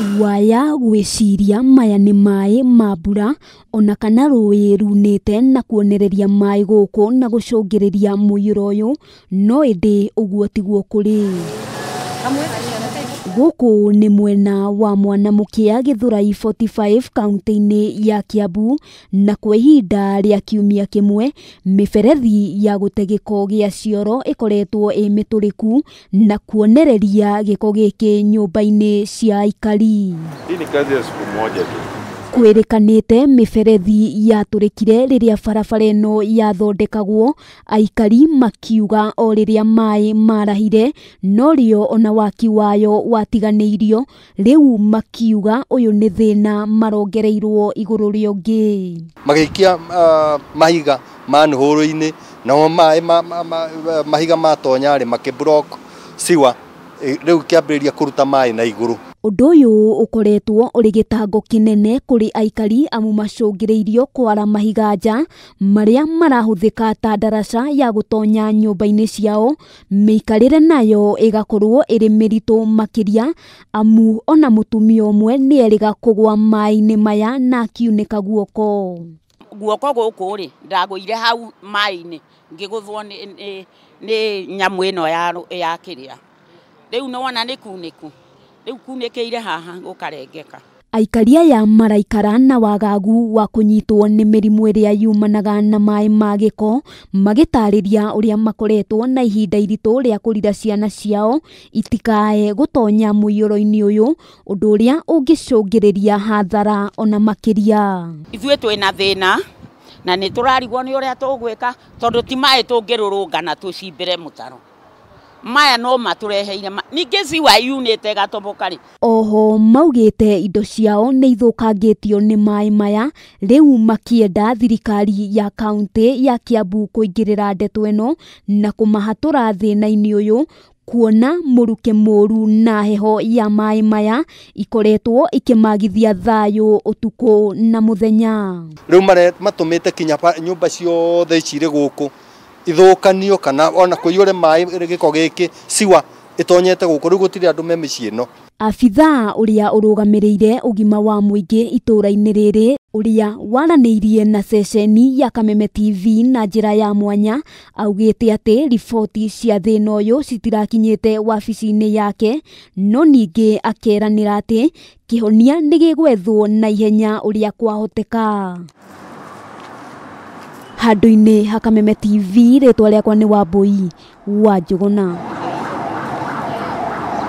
Waya gwĩciria maya nĩ maĩ ma mbura ona kana rũĩ runĩte na kuonereria maĩ gũkũ na gũcũngĩrĩria mũiyũro ũyũ, no ĩndĩ ũguo tiguo kũrĩ. Gũkũ nĩ mwena wa Mwanamũkĩa Gĩthũrai 45 kaunti-inĩ ya Kiambu, na kwa ihinda rĩa kiumia kĩmwe mĩberethi ya gũte gĩko gĩa cioro ĩkoretwo ĩ mĩtũrĩku na kuonereria gĩko gĩkĩ nyũmba-inĩ cia aikari. Hii ni kazi ya siku moja tu. Kwĩrĩkanĩte mĩberethi yatũrĩkire rĩrĩa barabara ĩno yathondekagwo, aikari makiuga o rĩrĩa maĩ marahire norĩo ona waki wayo watiganĩirio, rĩu makiuga ũyũ nĩ thĩna marongereirwo igũrũ rĩa ũngĩ. Magĩikia mahiga manhole-inĩ, namo maĩ mahiga matonya rĩ makĩ block sewer, rĩu kĩambĩrĩria kũruta maĩ na igũrũ. Ũndũ ũyũ ũkoretwo ũrĩ gĩtango kĩnene kũrĩ aikari amu macũngĩrĩirio kwara mahiga nja marĩa marahũthĩka ta ndaraca ya gũtonya nyũmba-inĩ ciao, mĩikarĩre nayo ĩgakorwo ĩrĩ mĩritũ makĩria amu ona mũtumia ũmwe nĩerĩga kũgwa maĩ-inĩ maya na akiunĩka guoko. Guoko gũkũ rĩ ndagũire hau maĩ-inĩ ngĩgũthwo nĩ nyamũ ĩno ya kĩrĩa, rĩu nĩwona nĩ kunĩku, rĩu kunĩkĩire haha gũkarengeka. Aikari aya maraikara na wagagu wa kũnyitwo nĩ mĩrimũ ĩrĩa yumanaga na maĩ ma gĩko, magĩtarĩria ũrĩa makoretwo na ihinda iritũ rĩa kũrira ciana ciao itikae gũtonya mũiyũro-inĩ ũyũ, ũndũ ũrĩa ũngĩcũngĩrĩria hathara ona makĩria. Ithuĩ twĩna thĩna na nĩ tũrarigwo nĩ ũrĩa tũgwĩka tondũ ti maĩ tũngĩrũrũngana tũcimbĩre mũtaro. Maya no matũreheire ningĩ ciwa yunĩte ĩgatoboka rĩ. Oho maugĩte indo ciao nĩ ithũkangĩtio nĩ maĩ maya, rĩu makĩenda thirikari ya kaunti ya Kiambu kũingĩrĩra ndeto ĩno na kũmahatũra thĩna-inĩ ũyũ, kuona mũrukĩ mũru na heho ya maĩ maya ikoretwo ikĩmagithia thayũ ũtukũ na mũthenya. Rĩu matũmĩte kinya nyũmba ciothe ici irĩ gũkũ ithũkanio kana ona kũiyũre maĩ gĩko gĩkĩ siwa ĩtonyete gũkũ, rĩu gũtirĩ andũ me mĩciĩ ĩno. Abithaa ũrĩa ũrũgamĩrĩire ũgima wa mũingĩ itũũra-inĩ rĩrĩ ũrĩa waranĩirie na ceceni ya Kameme TV na njĩra ya mwanya augĩte atĩ riboti cia thĩna ũyũ citirakinyĩte wabici-inĩ yake, no ningĩ akeranĩra atĩ kĩhonia nĩ gĩgwethwo na ihenya ũrĩa kwahoteka. Handũ-inĩ ha Kameme TV, rĩtwa rĩakwa nĩ Wambui wa Njũgũna.